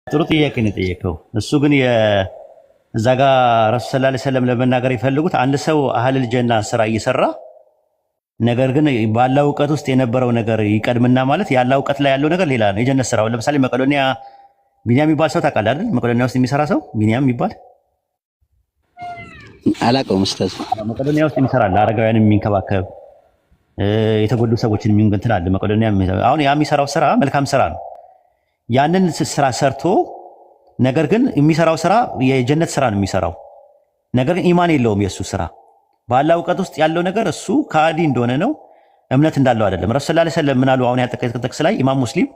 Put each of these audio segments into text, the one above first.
ጥሩ ጥያቄ ነው የጠየቀው። እሱ ግን እዛ ጋ ረሱል ሰለላሁ ዐለይሂ ወሰለም ለመናገር የፈለጉት አንድ ሰው አህለል ጀና ስራ እየሰራ፣ ነገር ግን ባለ እውቀት ውስጥ የነበረው ነገር ይቀድምና፣ ማለት ያለ እውቀት ላይ ያለው ነገር ሌላ ነው። የጀነት ስራው ለምሳሌ መቄዶንያ ቢኒያም የሚባል ሰው ታውቃለህ አይደል? መቄዶንያ ውስጥ የሚሰራ ሰው ቢኒያም የሚባል። አላውቀውም ኡስታዝ። መቄዶንያ ውስጥ የሚሰራ አለ። አረጋውያን የሚንከባከብ፣ የተጎዱ ሰዎችን የሚንትን አለ። መቄዶንያ አሁን ያ የሚሰራው ስራ መልካም ስራ ነው። ያንን ስራ ሰርቶ፣ ነገር ግን የሚሰራው ስራ የጀነት ስራ ነው የሚሰራው። ነገር ግን ኢማን የለውም። የእሱ ስራ ባለ እውቀት ውስጥ ያለው ነገር እሱ ከሃዲ እንደሆነ ነው፣ እምነት እንዳለው አይደለም። ረሱል ሰለላሁ ዐለይሂ ወሰለም ምን አሉ? አሁን ያጠቀስከው ጥቅስ ላይ ኢማም ሙስሊም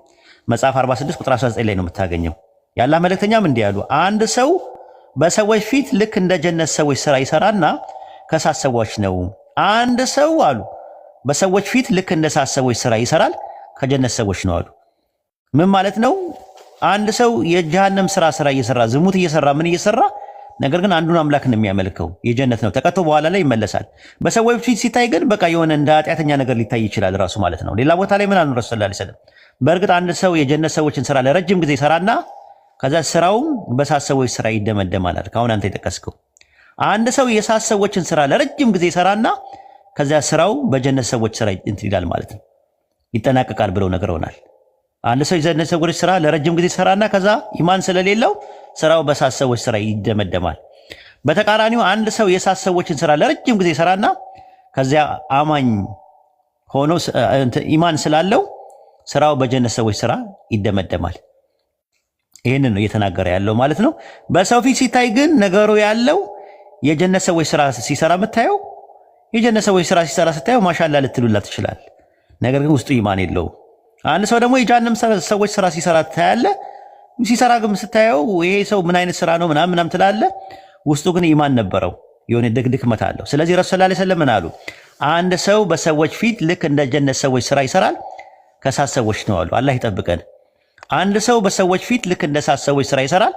መጽሐፍ 46 ቁጥር 19 ላይ ነው የምታገኘው። የአላህ መልእክተኛም እንዲህ ያሉ፣ አንድ ሰው በሰዎች ፊት ልክ እንደ ጀነት ሰዎች ስራ ይሰራና ከእሳት ሰዎች ነው። አንድ ሰው አሉ በሰዎች ፊት ልክ እንደ እሳት ሰዎች ስራ ይሰራል፣ ከጀነት ሰዎች ነው አሉ። ምን ማለት ነው? አንድ ሰው የጀሃነም ስራ እየሰራ፣ ዝሙት እየሰራ፣ ምን እየሰራ፣ ነገር ግን አንዱን አምላክ ነው የሚያመልከው፣ የጀነት ነው። ተቀጥቶ በኋላ ላይ ይመለሳል። በሰዎች ፊት ሲታይ ግን በቃ የሆነ እንደ ኃጢአተኛ ነገር ሊታይ ይችላል ራሱ ማለት ነው። ሌላ ቦታ ላይ ምን አሉ ረሱል ሰለላሁ ዐለይሂ ወሰለም? በእርግጥ አንድ ሰው የጀነት ሰዎችን ስራ ለረጅም ጊዜ ይሰራና ከዛ ስራውም በእሳት ሰዎች ስራ ይደመደማል አለ። ከአሁን አንተ የጠቀስከው አንድ ሰው የእሳት ሰዎችን ስራ ለረጅም ጊዜ ይሰራና ከዚያ ስራው በጀነት ሰዎች ስራ እንትን ይላል ማለት ነው፣ ይጠናቀቃል ብለው ነግረውናል። አንድ ሰው የጀነት ሰዎች ስራ ለረጅም ጊዜ ይሰራና ከዛ ኢማን ስለሌለው ስራው በእሳት ሰዎች ስራ ይደመደማል። በተቃራኒው አንድ ሰው የእሳት ሰዎችን ስራ ለረጅም ጊዜ ይሰራና ከዚያ አማኝ ሆኖ ኢማን ስላለው ስራው በጀነት ሰዎች ስራ ይደመደማል። ይህንን ነው እየተናገረ ያለው ማለት ነው። በሰው ፊት ሲታይ ግን ነገሩ ያለው የጀነት ሰዎች ስራ ሲሰራ የምታየው፣ የጀነት ሰዎች ስራ ሲሰራ ስታየው ማሻላ ልትሉላ ትችላል። ነገር ግን ውስጡ ኢማን የለውም። አንድ ሰው ደግሞ የጀሃነም ሰዎች ስራ ሲሰራ ታያለህ። ሲሰራ ግን ስታየው ይሄ ሰው ምን አይነት ስራ ነው ምናምን ምናምን ትላለህ። ውስጡ ግን ኢማን ነበረው፣ የሆነ ድክመት አለው። ስለዚህ ረሱል ሰለላሁ ዐለይሂ ወሰለም ምን አሉ? አንድ ሰው በሰዎች ፊት ልክ እንደ ጀነት ሰዎች ስራ ይሰራል፣ ከእሳት ሰዎች ነው አሉ። አላህ ይጠብቀን። አንድ ሰው በሰዎች ፊት ልክ እንደ እሳት ሰዎች ስራ ይሰራል፣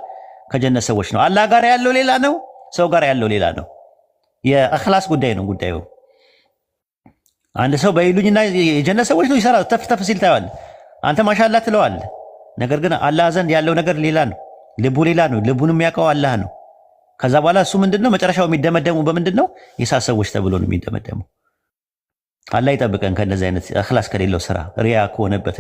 ከጀነት ሰዎች ነው። አላህ ጋር ያለው ሌላ ነው፣ ሰው ጋር ያለው ሌላ ነው። የእኽላስ ጉዳይ ነው ጉዳዩ። አንድ ሰው በይሉኝና የጀነት ሰዎች ነው ይሰራል፣ ተፍ ተፍ ሲል ታየዋለህ። አንተ ማሻላ ትለዋለህ። ነገር ግን አላህ ዘንድ ያለው ነገር ሌላ ነው። ልቡ ሌላ ነው። ልቡን የሚያውቀው አላህ ነው። ከዛ በኋላ እሱ ምንድን ነው መጨረሻው የሚደመደሙ በምንድን ነው? የእሳት ሰዎች ተብሎ ነው የሚደመደሙ። አላህ ይጠብቀን ከእንደዚህ አይነት እኽላስ ከሌለው ስራ፣ ሪያ ከሆነበት።